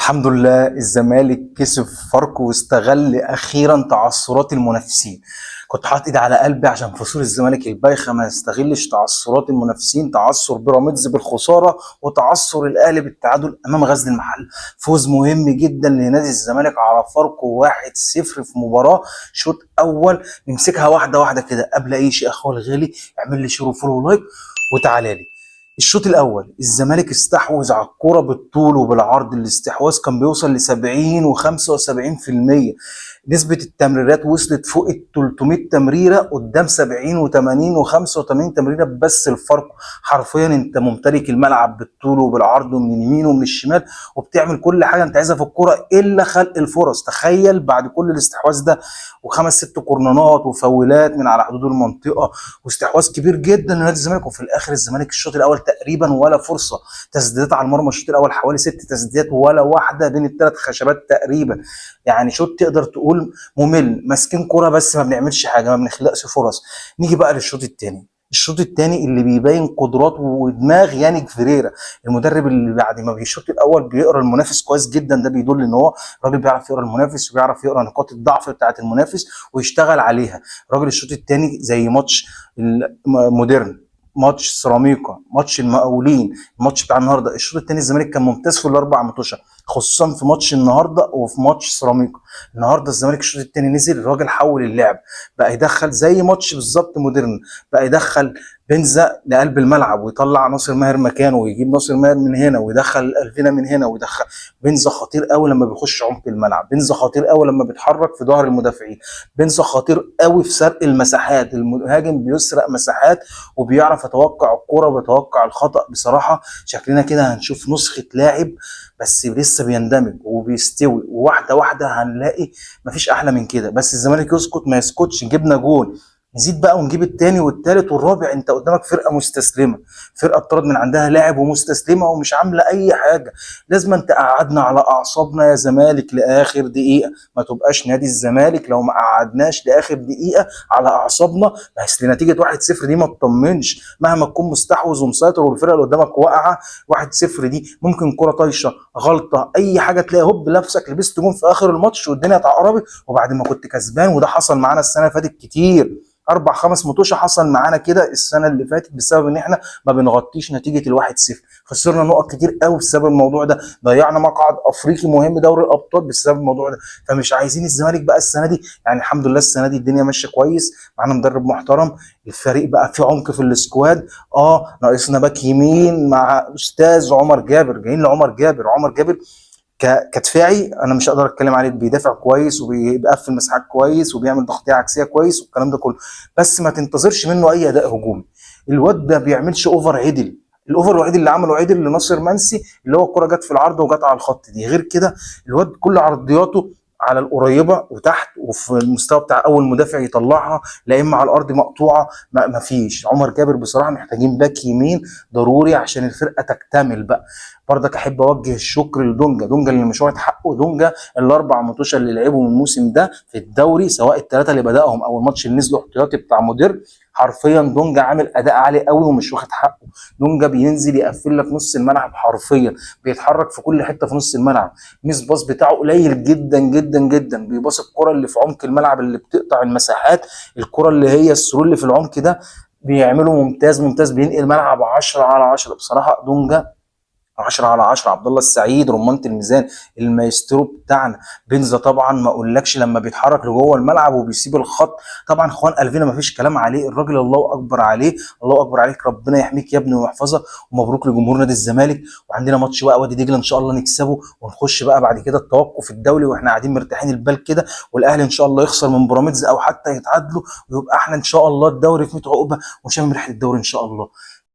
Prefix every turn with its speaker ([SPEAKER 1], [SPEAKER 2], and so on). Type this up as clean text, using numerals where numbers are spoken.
[SPEAKER 1] الحمد لله الزمالك كسب فاركو واستغل اخيرا تعثرات المنافسين. كنت حاطط ايدي على قلبي عشان فصول الزمالك البايخه ما يستغلش تعثرات المنافسين، تعثر بيراميدز بالخساره وتعثر الاهلي بالتعادل امام غزل المحل. فوز مهم جدا لنادي الزمالك على فاركو 1-0 في مباراة شوط اول. نمسكها واحدة واحدة كده. قبل اي شيء اخويا الغالي اعمل لي share و follow و like وتعالى لي. الشوط الاول الزمالك استحوذ على الكرة بالطول وبالعرض، الاستحواذ كان بيوصل ل 70 و75%. نسبة التمريرات وصلت فوق ال 300 تمريرة قدام 70 و80 و85 تمريرة بس. الفرق حرفيا انت ممتلك الملعب بالطول وبالعرض ومن اليمين ومن الشمال، وبتعمل كل حاجة انت عايزها في الكرة الا خلق الفرص. تخيل بعد كل الاستحواذ ده وخمس ست كورنرات وفاولات من على حدود المنطقة واستحواذ كبير جدا لنادي الزمالك، وفي الاخر الزمالك الشوط الاول تقريبا ولا فرصة. تسديدات على المرمى الشوط الاول حوالي 6 تسديدات ولا واحدة بين الثلاث خشبات تقريبا. يعني شوط تقدر تقول ممل، ماسكين كرة بس ما بنعملش حاجة، ما بنخلقش فرص. نيجي بقى للشوط الثاني. الشوط الثاني اللي بيبين قدرات ودماغ يانيك فيريرا، المدرب اللي بعد ما بيشوط الاول بيقرا المنافس كويس جدا. ده بيدل ان هو راجل بيعرف يقرا المنافس وبيعرف يقرا نقاط الضعف بتاعه المنافس ويشتغل عليها. راجل الشوط الثاني زي ماتش المودرن، ماتش سيراميكا، ماتش المقاولين، الماتش بتاع النهارده. الشوط الثاني الزمالك كان ممتاز في الاربع ماتشات، خصوصا في ماتش النهارده وفي ماتش سيراميكا. النهارده الزمالك الشوط الثاني نزل، الراجل حول اللعب، بقى يدخل زي ماتش بالظبط مودرن، بقى يدخل بنزا لقلب الملعب ويطلع ناصر ماهر مكانه ويجيب ناصر ماهر من هنا ويدخل الفينا من هنا ويدخل بنزا. خطير قوي لما بيخش عمق الملعب، بنزا خطير قوي لما بيتحرك في ظهر المدافعين، بنزا خطير قوي في سرق المساحات. المهاجم بيسرق مساحات وبيعرف يتوقع الكرة وبيتوقع الخطأ. بصراحة شكلنا كده هنشوف نسخة لاعب بس لسه بيندمج وبيستوي، وواحدة واحدة هنلاقي مفيش أحلى من كده. بس الزمالك يسكت ما يسكتش، جبنا جول نزيد بقى ونجيب التاني والتالت والرابع. انت قدامك فرقه مستسلمه، فرقه اتطرد من عندها لاعب ومستسلمه ومش عامله اي حاجة. لازم انت قعدنا على اعصابنا يا زمالك لاخر دقيقة. ما تبقاش نادي الزمالك لو ما قعدناش لاخر دقيقة على اعصابنا. بس نتيجة 1-0 دي ما تطمنش، مهما تكون مستحوذ ومسيطر والفرقة اللي قدامك واقعه. 1-0 دي ممكن كره طايشه، غلطه، اي حاجة، تلاقي هوب لنفسك لبست جون في اخر الماتش والدنيا اتعقربت وبعد ما كنت كسبان. وده حصل معانا السنة اللي فاتت كتير، 4 5 مطوشه حصل معانا كده السنة اللي فاتت بسبب ان احنا ما بنغطيش نتيجة ال1-0. خسرنا نقط كتير قوي بسبب الموضوع ده، ضيعنا مقعد افريقي مهم دوري الابطال بسبب الموضوع ده. فمش عايزين الزمالك بقى السنة دي، يعني الحمد لله السنة دي الدنيا ماشية كويس، معانا مدرب محترم، الفريق بقى فيه عمق في ال squad. ناقصنا باك يمين مع استاذ عمر جابر. جايين لعمر جابر. عمر جابر كدفاعي انا مش هقدر اتكلم عليه، بيدافع كويس وبيقفل مساحات كويس وبيعمل تغطيه عكسية كويس والكلام ده كله، بس ما تنتظرش منه اي اداء هجومي. الواد ده بيعملش over عدل. ال over الوحيد اللي عمله عدل لناصر منسي اللي هو الكره جت في العارضة وجت على الخط دي. غير كده الواد كل عرضياته على القريبة وتحت وفي المستوى بتاع اول مدافع يطلعها، لا اما على الارض مقطوعة. ما فيش. عمر جابر بصراحة محتاجين باك يمين ضروري عشان الفرقة تكتمل بقى. برضك احب اوجه الشكر لدونجا، دونجا اللي مش واخد حقه. دونجا الاربع ماتشات اللي لعبهم الموسم ده في الدوري، سواء الثلاثة اللي بداهم او الماتش اللي نزلوا احتياطي بتاع مدير، حرفيا دونجا عامل اداء عالي قوي ومش واخد حقه. دونجا بينزل يقفل لك نص الملعب حرفيا، بيتحرك في كل حتة في نص الملعب. miss pass بتاعه قليل جدا جدا جدا، بيباص الكره اللي في عمق الملعب اللي بتقطع المساحات، الكره اللي هي ال through اللي في العمق ده بيعمله ممتاز ممتاز، بينقل ملعب 10 على 10. بصراحة دونجا 10 على 10. عبد الله السعيد رمانة الميزان المايسترو بتاعنا. بنزا طبعا ما اقولكش لما بيتحرك لجوه الملعب وبيسيب الخط. طبعا خوان الفينا ما فيش كلام عليه، الراجل الله اكبر عليه، الله اكبر عليك، ربنا يحميك يا ابني ويحفظك. ومبروك لجمهور نادي الزمالك. وعندنا ماتش بقى وادي دجله ان شاء الله نكسبه ونخش بقى بعد كده التوقف الدولي واحنا قاعدين مرتاحين البال كده، والاهلي ان شاء الله يخسر من بيراميدز او حتى يتعادلوا، ويبقى احنا ان شاء الله الدوري في 100 عقبه ونشم ريحه الدوري ان شاء الله.